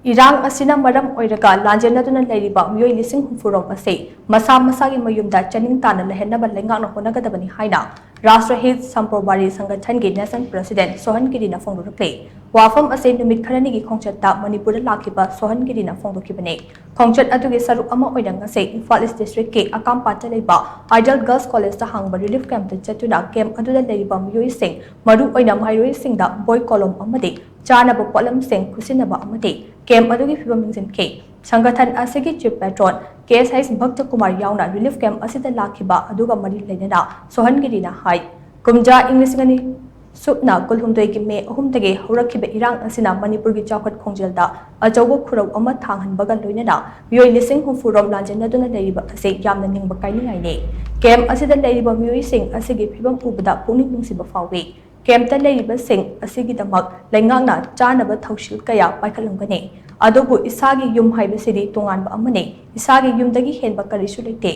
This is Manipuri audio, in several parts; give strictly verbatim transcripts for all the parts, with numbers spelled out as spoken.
ꯏꯔꯥꯡ ꯑꯁꯤꯅ ꯃꯔꯝ ꯑꯣꯏꯔꯒ ꯂꯥꯟꯖꯦꯟꯅꯗꯨꯅ ꯂꯩꯔꯤꯕ ꯃꯤꯑꯣꯏ ꯂꯤꯁꯤꯡ ꯍꯨꯝꯐꯨ ꯔꯣꯝ ꯑꯁꯤ ꯃꯁꯥ ꯃꯁꯥꯒꯤ ꯃꯌꯨꯝꯗ ꯆꯥꯅꯤꯡ ꯇꯥꯅ ꯂꯩꯍꯟꯅꯕ ꯂꯩꯉꯥꯛꯅ ꯍꯣꯠꯅꯒꯗꯕꯅꯤ ꯍꯥꯏꯅ ꯔꯥꯁꯇ꯭ꯔ ꯍꯤꯠ ꯁꯝꯄ꯭ꯔꯣꯕꯥꯔꯤ ꯁꯪꯒꯊꯟꯒꯤ ꯅꯦꯁꯅꯦꯜ ꯄ꯭ꯔꯁꯤꯗꯦꯟ ꯁꯣꯍꯟ ꯒꯤꯔꯤꯅ ꯐꯣꯡꯗꯣꯔꯛꯂꯤ꯫ ꯋꯥꯐꯝ ꯑꯁꯤ ꯅꯨꯃꯤꯠ ꯈꯔꯅꯤꯒꯤ ꯈꯣꯡꯆꯠꯇ ꯃꯅꯤꯄꯨꯔꯗ ꯂꯥꯛꯈꯤꯕ ꯁꯣꯍꯟ ꯒꯤꯔꯤꯅ ꯐꯣꯡꯗꯣꯛꯈꯤꯕꯅꯤ꯫ ꯈꯣꯡꯆꯠ ꯑꯗꯨꯒꯤ ꯁꯔꯨꯛ ꯑꯃ ꯑꯣꯏꯅ ꯉꯁꯤ ꯏꯝꯐꯥꯜ ꯏꯁ ꯗꯤꯁꯇ꯭ꯔꯤꯛꯀꯤ ꯑꯀꯥꯝꯄꯥꯠꯇ ꯂꯩꯕ ꯑꯥꯏꯗꯜ ꯒꯔꯜꯁ ꯀꯣꯂꯦꯖꯇ ꯍꯥꯡꯕ ꯔꯤꯂꯤꯐ ꯀꯦꯝꯞꯇ ꯆꯠꯇꯨꯅ ꯀꯦꯝꯞ ꯑꯗꯨꯗ ꯂꯩꯔꯤꯕ ꯃꯤꯑꯣꯏꯁꯤꯡ, ꯃꯔꯨꯑꯣꯏꯅ ꯃꯍꯩꯔꯣꯏꯁꯤꯡꯗ ꯕꯣꯏ ꯀꯣꯂꯣꯝ ꯑꯃꯗꯤ ꯆꯥꯅꯕ ꯄꯣꯠꯂꯝꯁꯤꯡ, ꯈꯨꯠꯁꯤꯟꯅꯕ ꯑꯃꯗꯤ ꯀꯦꯝꯞ ꯑꯗꯨꯒꯤ ꯐꯤꯕꯝ ꯌꯦꯡꯁꯤꯟꯈꯤ꯫ ꯁꯪꯒꯊꯟ ꯑꯁꯤꯒꯤ ꯆꯤꯐ ꯄꯦꯇ꯭ꯔꯣꯟ ꯀꯦ ꯑꯦꯁ ꯑꯩꯆ ꯚꯛꯇ ꯀꯨꯃꯥꯔ ꯌꯥꯎꯅ ꯔꯤꯂꯤꯐ ꯀꯦꯝꯞ ꯑꯁꯤꯗ ꯂꯥꯛꯈꯤꯕ ꯑꯗꯨꯒ ꯃꯔꯤ ꯂꯩꯅꯅ ꯁꯣꯍꯟ ꯒꯤꯔꯤꯅ ꯍꯥꯏ, ꯀꯨꯝꯖꯥ ꯏꯪ ꯂꯤꯁꯤꯡ ꯑꯅꯤ ꯁꯨꯞꯅ ꯀꯨꯟꯍꯨꯝꯗꯣꯏꯒꯤ ꯃꯦ ꯑꯍꯨꯝꯗꯒꯤ ꯍꯧꯔꯛꯈꯤꯕ ꯏꯔꯥꯡ ꯑꯁꯤꯅ ꯃꯅꯤꯄꯨꯔꯒꯤ ꯆꯥꯎꯈꯠ ꯈꯣꯡꯖꯦꯜꯗ ꯑꯆꯧꯕ ꯈꯨꯔꯧ ꯑꯃ ꯊꯥꯡꯍꯟꯕꯒ ꯂꯣꯏꯅꯅ ꯃꯤꯑꯣꯏ ꯂꯤꯁꯤꯡ ꯍꯨꯝꯐꯨ ꯔꯣꯝ ꯂꯥꯟꯖꯦꯟꯅꯗꯨꯅ ꯂꯩꯔꯤꯕ ꯑꯁꯤ ꯌꯥꯝꯅ ꯅꯤꯡꯕ ꯀꯥꯏꯅꯤꯡꯉꯥꯏꯅꯤ꯫ ꯀꯦꯝꯞ ꯑꯁꯤꯗ ꯂꯩꯔꯤꯕ ꯃꯤꯑꯣꯏꯁꯤꯡ ꯑꯁꯤꯒꯤ ꯐꯤꯕꯝ ꯎꯕꯗ ꯄꯨꯛꯅꯤꯡ ꯅꯨꯡꯁꯤꯕ ꯐꯥꯎꯏ꯫ ꯀꯦꯝꯞꯇ ꯂꯩꯔꯤꯕꯁꯤꯡ ꯑꯁꯤꯒꯤꯗꯃꯛ ꯂꯩꯉꯥꯛꯅ ꯆꯥꯅꯕ ꯊꯧꯁꯤꯜ ꯀꯌꯥ ꯄꯥꯏꯈꯠꯂꯝꯒꯅꯤ, ꯑꯗꯨꯕꯨ ꯏꯁꯥꯒꯤ ꯌꯨꯝ ꯍꯥꯏꯕꯁꯤꯗꯤ ꯇꯣꯉꯥꯟꯕ ꯑꯃꯅꯤ꯫ ꯏꯁꯥꯒꯤ ꯌꯨꯝꯗꯒꯤ ꯍꯦꯟꯕ ꯀꯔꯤꯁꯨ ꯂꯩꯇꯦ꯫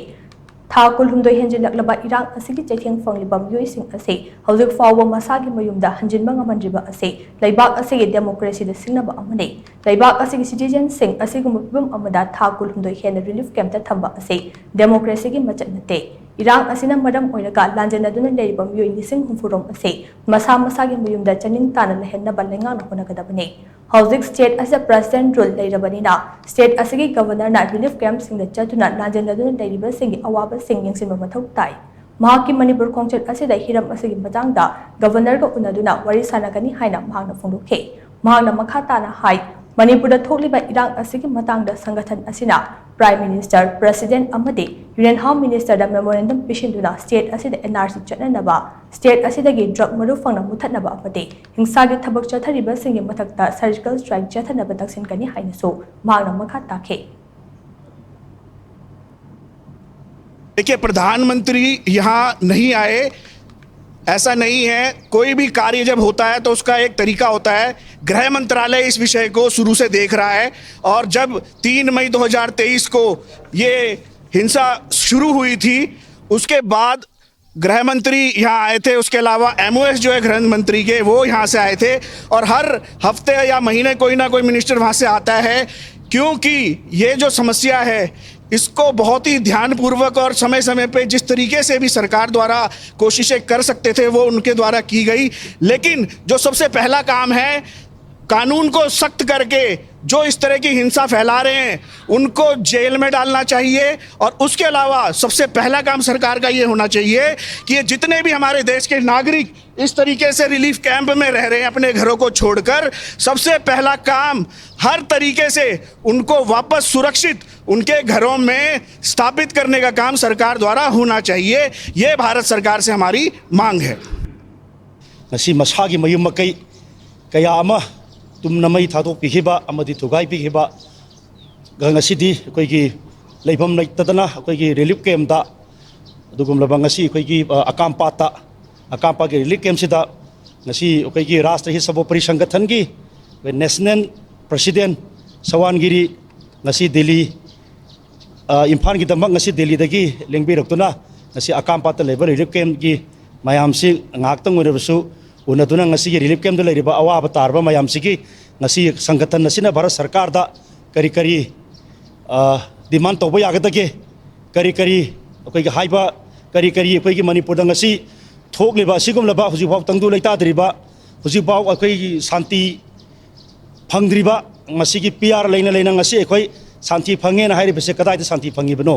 ꯊꯥ ꯀꯨꯟꯍꯨꯝꯗꯣꯏ ꯍꯦꯟꯖꯤꯜꯂꯛꯂꯕ ꯏꯔꯥꯡ ꯑꯁꯤꯒꯤ ꯆꯩꯊꯦꯡ ꯐꯪꯂꯤꯕ ꯃꯤꯑꯣꯏꯁꯤꯡ ꯑꯁꯤ ꯍꯧꯖꯤꯛ ꯐꯥꯎꯕ ꯃꯁꯥꯒꯤ ꯃꯌꯨꯝꯗ ꯍꯟꯖꯤꯟꯕ ꯉꯝꯍꯟꯗ꯭ꯔꯤꯕ ꯑꯁꯤ ꯂꯩꯕꯥꯛ ꯑꯁꯤꯒꯤ ꯗꯦꯃꯣꯀ꯭ꯔꯦꯁꯤꯗ ꯁꯤꯡꯅꯕ ꯑꯃꯅꯤ꯫ ꯂꯩꯕꯥꯛ ꯑꯁꯤꯒꯤ ꯁꯤꯇꯤꯖꯦꯟꯁꯤꯡ ꯑꯁꯤꯒꯨꯝꯕ ꯐꯤꯚꯝ ꯑꯃꯗ ꯊꯥ ꯀꯨꯟꯍꯨꯝꯗꯣꯏ ꯍꯦꯟꯅ ꯔꯤꯂꯤꯐ ꯀꯦꯝꯞꯇ ꯊꯝꯕ ꯑꯁꯤ ꯗꯦꯃꯣꯀ꯭ꯔꯦꯁꯤꯒꯤ ꯃꯆꯠ ꯅꯠꯇꯦ꯫ ꯏꯔꯥꯡ ꯑꯁꯤꯅ ꯃꯔꯝ ꯑꯣꯏꯔꯒ ꯂꯥꯟꯖꯦꯟꯅꯗꯨꯅ ꯂꯩꯔꯤꯕ ꯃꯤꯑꯣꯏ ꯂꯤꯁꯤꯡ ꯍꯨꯝꯐꯨ ꯔꯣꯝ ꯑꯁꯤ ꯃꯁꯥ ꯃꯁꯥꯒꯤ ꯃꯌꯨꯝꯗ ꯆꯥꯅꯤꯡ ꯇꯥꯅ ꯂꯩꯍꯟꯅꯕ ꯂꯩꯉꯥꯛꯅ ꯍꯣꯠꯅꯒꯗꯕꯅꯤ꯫ ꯍꯧꯖꯤꯛ ꯁ꯭ꯇꯦꯠ ꯑꯁꯤꯗ ꯄ꯭ꯔꯁꯤꯗꯦꯟ ꯔꯨꯜ ꯂꯩꯔꯕꯅꯤꯅ ꯁ꯭ꯇꯦꯠ ꯑꯁꯤꯒꯤ ꯒꯕꯔꯅꯔꯅ ꯔꯤꯂꯤꯐ ꯀꯦꯝꯞꯁꯤꯡꯗ ꯆꯠꯇꯨꯅ ꯂꯥꯟꯖꯦꯟꯅꯗꯨꯅ ꯂꯩꯔꯤꯕꯁꯤꯡꯒꯤ ꯑꯋꯥꯕꯁꯤꯡ ꯌꯦꯡꯁꯤꯟꯕ ꯃꯊꯧ ꯇꯥꯏ꯫ ꯃꯍꯥꯛꯀꯤ ꯃꯅꯤꯄꯨꯔ ꯈꯣꯡꯆꯠ ꯑꯁꯤꯗ ꯍꯤꯔꯝ ꯑꯁꯤꯒꯤ ꯃꯇꯥꯡꯗ ꯒꯕꯔꯅꯔꯒ ꯎꯅꯗꯨꯅ ꯋꯥꯔꯤ ꯁꯥꯟꯅꯒꯅꯤ ꯍꯥꯏꯅ ꯃꯍꯥꯛꯅ ꯐꯣꯡꯗꯣꯛꯈꯤ꯫ ꯃꯍꯥꯛꯅ ꯃꯈꯥ ꯇꯥꯅ ꯍꯥꯏ, ꯃꯅꯤꯄꯨꯔꯗ ꯊꯣꯛꯂꯤꯕ ꯏꯔꯥꯡ ꯑꯁꯤꯒꯤ ꯃꯇꯥꯡꯗ ꯁꯪꯒꯊꯟ ꯑꯁꯤꯅ ꯄ꯭ꯔꯥꯏꯝ ꯃꯤꯅꯤꯁꯇꯔ, ꯄ꯭ꯔꯁꯤꯗꯦꯟ ꯑꯃꯗꯤ ꯌꯨꯅꯤꯌꯟ ꯍꯣꯝ ꯃꯤꯅꯤꯁꯇꯔꯗ ꯃꯦꯃꯣꯔꯦꯟꯗꯝ ꯄꯤꯁꯤꯟꯗꯨꯅ ꯁ꯭ꯇꯦꯠ ꯑꯁꯤꯗ ꯑꯦꯟ ꯑꯥꯔ ꯁꯤ ꯆꯠꯅꯅꯕ, ꯁ꯭ꯇꯦꯠ ꯑꯁꯤꯗꯒꯤ ꯗ꯭ꯔꯒ ꯃꯔꯨ ꯐꯪꯅ ꯃꯨꯊꯠꯅꯕ ꯑꯃꯗꯤ ꯍꯤꯡꯁꯥꯒꯤ ꯊꯕꯛ ꯆꯠꯊꯔꯤꯕꯁꯤꯡꯒꯤ ꯃꯊꯛꯇ ꯁꯔꯖꯤꯀꯦꯜ ꯁ꯭ꯇ꯭ꯔꯥꯏꯛ ꯆꯠꯊꯅꯕ ꯇꯛꯁꯤꯟꯒꯅꯤ ꯍꯥꯏꯅꯁꯨ ꯃꯍꯥꯛꯅ ꯃꯈꯥ ꯇꯥꯈꯤ꯫ देखिए, प्रधानमंत्री यहाँ नहीं आए, ऐसा नहीं है। कोई भी कार्य जब होता है तो उसका एक तरीका होता है। गृह मंत्रालय इस विषय को शुरू से देख रहा है और जब तीन मई दो हज़ार तेईस को ये हिंसा शुरू हुई थी, उसके बाद गृह मंत्री यहाँ आए थे, उसके अलावा एमओएस जो है गृह मंत्री के, वो यहाँ से आए थे। और हर हफ्ते या महीने कोई ना कोई मिनिस्टर वहाँ से आता है, क्योंकि ये जो समस्या है, इसको बहुत ही ध्यानपूर्वक और समय समय पे जिस तरीके से भी सरकार द्वारा कोशिशें कर सकते थे, वो उनके द्वारा की गई। लेकिन जो सबसे पहला काम है, कानून को सख्त करके जो इस तरह की हिंसा फैला रहे हैं, उनको जेल में डालना चाहिए। और उसके अलावा सबसे पहला काम सरकार का ये होना चाहिए कि ये जितने भी हमारे देश के नागरिक इस तरीके से रिलीफ कैंप में रह रहे हैं अपने घरों को छोड़कर, सबसे पहला काम हर तरीके से उनको वापस सुरक्षित उनके घरों में स्थापित करने का काम सरकार द्वारा होना चाहिए। ये भारत सरकार से हमारी मांग है। ꯉꯁꯤ ꯃꯁꯥꯒꯤ ꯃꯌꯨꯝ ꯃꯀꯩ ꯀꯌꯥ ꯑꯃ ꯇꯨꯝꯅ ꯃꯩ ꯊꯥꯗꯣꯛꯄꯤꯈꯤꯕ ꯑꯃꯗꯤ ꯊꯨꯒꯥꯏꯕꯤꯈꯤꯕ ꯉꯁꯤꯗꯤ ꯑꯩꯈꯣꯏꯒꯤ ꯂꯩꯐꯝ ꯂꯩꯇꯗꯅ ꯑꯩꯈꯣꯏꯒꯤ ꯔꯤꯂꯤꯐ ꯀꯦꯝꯞꯇ ꯑꯗꯨꯒꯨꯝꯂꯕ ꯉꯁꯤ ꯑꯩꯈꯣꯏꯒꯤ ꯑꯀꯥꯝꯄꯥꯠꯇ ꯑꯀꯥꯝꯄꯥꯠꯀꯤ ꯔꯤꯂꯤꯐ ꯀꯦꯝꯞꯁꯤꯗ ꯉꯁꯤ ꯑꯩꯈꯣꯏꯒꯤ ꯔꯥꯁꯇ꯭ꯔ ꯍꯤꯠ ꯁꯕꯣ ꯄꯔꯤꯁꯪꯒꯊꯟꯒꯤ ꯑꯩꯈꯣꯏ ꯅꯦꯁꯅꯦꯜ ꯄ꯭ꯔꯁꯤꯗꯦꯟ ꯁꯋꯥꯟꯒꯤꯔꯤ ꯉꯁꯤ ꯗꯤꯜꯂꯤ ꯏꯝꯐꯥꯜꯒꯤꯗꯃꯛ ꯉꯁꯤ ꯗꯤꯜꯂꯤꯗꯒꯤ ꯂꯦꯡꯕꯤꯔꯛꯇꯨꯅ ꯉꯁꯤ ꯑꯀꯥꯝꯄꯥꯠꯇ ꯂꯩꯕ ꯔꯤꯂꯤꯐ ꯀꯦꯝꯞꯀꯤ ꯃꯌꯥꯝꯁꯤ ꯉꯥꯏꯍꯥꯛꯇꯪ ꯑꯣꯏꯔꯕꯁꯨ ꯎꯅꯗꯨꯅ ꯉꯁꯤꯒꯤ ꯔꯤꯂꯤꯐ ꯀꯦꯝꯞꯇ ꯂꯩꯔꯤꯕ ꯑꯋꯥꯕ ꯇꯥꯔꯕ ꯃꯌꯥꯝꯁꯤꯒꯤ ꯉꯁꯤ ꯁꯪꯒꯊꯟ ꯑꯁꯤꯅ ꯚꯥꯔꯠ ꯁꯔꯀꯥꯔꯗ ꯀꯔꯤ ꯀꯔꯤ ꯗꯤꯃꯥꯟ ꯇꯧꯕ ꯌꯥꯒꯗꯒꯦ, ꯀꯔꯤ ꯀꯔꯤ ꯑꯩꯈꯣꯏꯒꯤ ꯍꯥꯏꯕ ꯀꯔꯤ ꯀꯔꯤ ꯑꯩꯈꯣꯏꯒꯤ ꯃꯅꯤꯄꯨꯔꯗ ꯉꯁꯤ ꯊꯣꯛꯂꯤꯕ ꯑꯁꯤꯒꯨꯝꯂꯕ ꯍꯧꯖꯤꯛꯐꯥꯎ ꯇꯪꯗꯨ ꯂꯩꯇꯥꯗ꯭ꯔꯤꯕ, ꯍꯧꯖꯤꯛꯐꯥꯎ ꯑꯩꯈꯣꯏꯒꯤ ꯁꯥꯟꯇꯤ ꯐꯪꯗ꯭ꯔꯤꯕ, ꯉꯁꯤꯒꯤ ꯄꯤ ꯑꯥꯔ ꯂꯩꯅ ꯂꯩꯅ ꯉꯁꯤ ꯑꯩꯈꯣꯏ ꯁꯥꯟꯇꯤ ꯐꯪꯉꯦꯅ ꯍꯥꯏꯔꯤꯕꯁꯦ ꯀꯗꯥꯏꯗ ꯁꯥꯟꯇꯤ ꯐꯪꯉꯤꯕꯅꯣ?